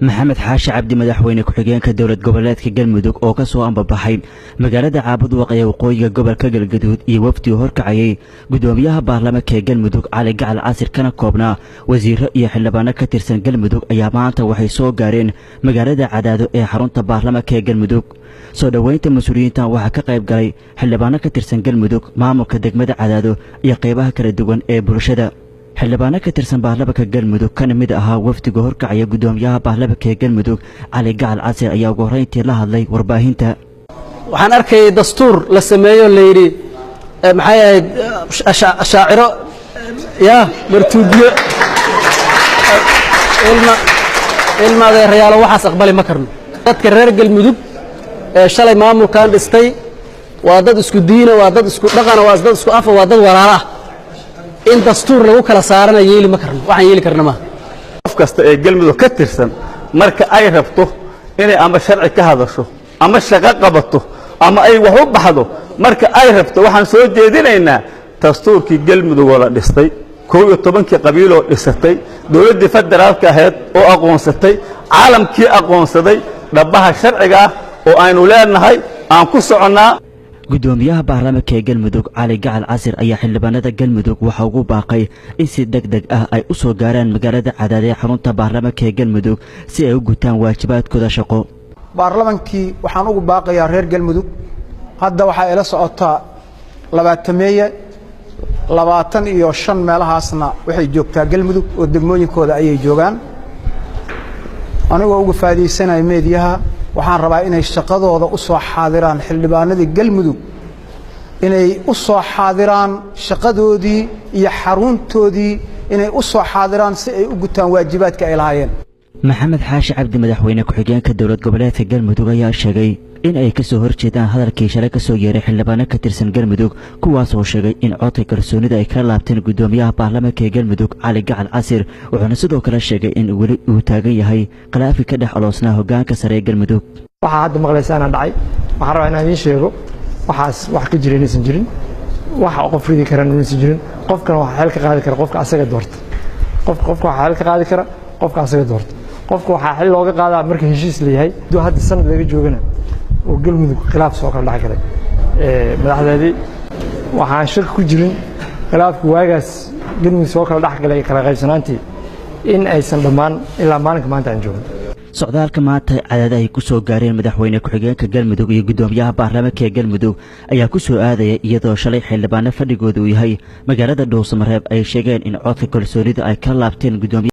Maxamed Xaashi Cabdi, madaxweyne ku-xigeenka dowlad goboleedka Galmudug oo ka soo ambabaxay magaalada Caabudwaq ee waqooyiga gobolka Galgaduud, iyo wafdi horkacayay gudoomiyaha baarlamaanka ee Galmudug Cali Gacal Casir, kana koobnaa wasiiro iyo xildhibaano ka tirsan Galmudug, ayaa maanta waxay soo gaareen magaalada Cadaado ee xarunta baarlamaanka ee Galmudug. Soo dhoweynta mas-uuliyiintan waxaa ka qayb galay xildhibaano ka tirsan Galmudug, maamulka degmada Cadaado iyo qaybaha kala duwan ee bulshada. Xildhibaano ka tirsan baarlamaanka Galmudug kana mid ahaa wafdiga horkacaya gudoomiyaha baarlamaanka ee Galmudug Cali Gacal Casir ayaa ugu horreyntii la hadlay warbaahinta. Waxaan arkayay dastuur la sameeyo, la yidhi maxay ahayd, shaaciro ya martuudiyo. Ilma adeerayaalo, waxaas aqbali ma karno. Dadka reer Galmudug ee shalay maamulkan dhistay waa dad isku diina, waa dad isku dhaqana, waa dad isku afa, waa dad walaala ah. In dastuur lagu kala saarana yeeli ma karno, waxaan yeeli karna maaha. Qof kasta ee Galmudug ka tirsan marka ay rabto inay ama sharci ka hadasho ama shaqo qabato ama ay wax u baxdo marka ay rabto, waxaan soo jeedinaynaa dastuurkii Galmudug oo la dhistay, 11-kii qabiiloo dhisatay, dowladdii federaalka ahayd oo aqoonsatay, caalamkii aqoonsaday, dhabbaha sharciga ah oo aynu leenahay aan ku soconnaa. Gudoomiyaha baarlamaanka ee Galmudug Cali Gacal Casir ayaa xildhibaanada Galmudug waxa ugu baaqay in si deg deg ah ay u soo gaaraan magaalada Cadaad ee xarunta baarlamaanka ee Galmudug si ay u gutaan waajibaadkooda shaqo. Baarlamankii waxaan ugu baaqayaa reer Galmudug, hadda waxaa ila socotaa 20-meeye, 25 meelahaasna waxay joogtaa Galmudug oo degmooyinkooda ayay joogaan. Anigoo uga faa'idaysanaya meediyaha, waxaan rabaa inay shaqadooda u soo xaadiraan xildhibaanadii Galmudug, inay u soo xaadiraan shaqadoodii iyo xaruntoodii, inay u soo xaadiraan si ay u gutaan waajibaadka ay lahaayeen. Maxamed Xaashi Cabdi, madaxweyne ku-xigeenka dowlad goboleedka Galmudug, ayaa sheegay in ay ka soo horjeedaan hadalkii shalay ka soo yeeray xildhibaano ka tirsan Galmudug, kuwaasoo sheegay in codka kalsoonida ay kala laabteen gudoomiyaha baarlamaanka ee Galmudug Cali Gacal Casir. Wuxuuna sidoo kale sheegay in weli uu taagan yahay khilaafi ka dhex aloosnaa hoggaanka sare ee Galmudug. Waxaa hadda maqlaysaana dhacay, waxaan rabaa inaan idiin sheego waxaas wax ka jira inaysan jirin, waxa qof ridi karana inaysan jirin. Qofkana waxaa xil ka qaadi kara qofka asaga doorta. Qofka waxaa xil ka qaadi kara qofka asaga doorta. Qofka waxaa xil looga qaadaa marka heshiis la yahay. Hadda sanad laga joogana oo Galmudug khilaaf soo kala dhex galay madaxdeedii, waxaan shaki ku jirin khilaafki waagaas Galmudug soo kala dhex galay, kala qaybsanaantii in aysan dhammaan ilaa maalinka maanta aan joogno. Socdaalka maanta Cadaada ay ku soo gaareen madaxweyne ku-xigeenka Galmudug iyo gudoomiyaha baarlamaanka ee Galmudug ayaa ku soo aadaya iyadoo shalay xildhibaano fadhigooda uu yahay magaalada Dhuusamareeb ay sheegeen in codka kalsoonida ay ka laabteen gudoomiya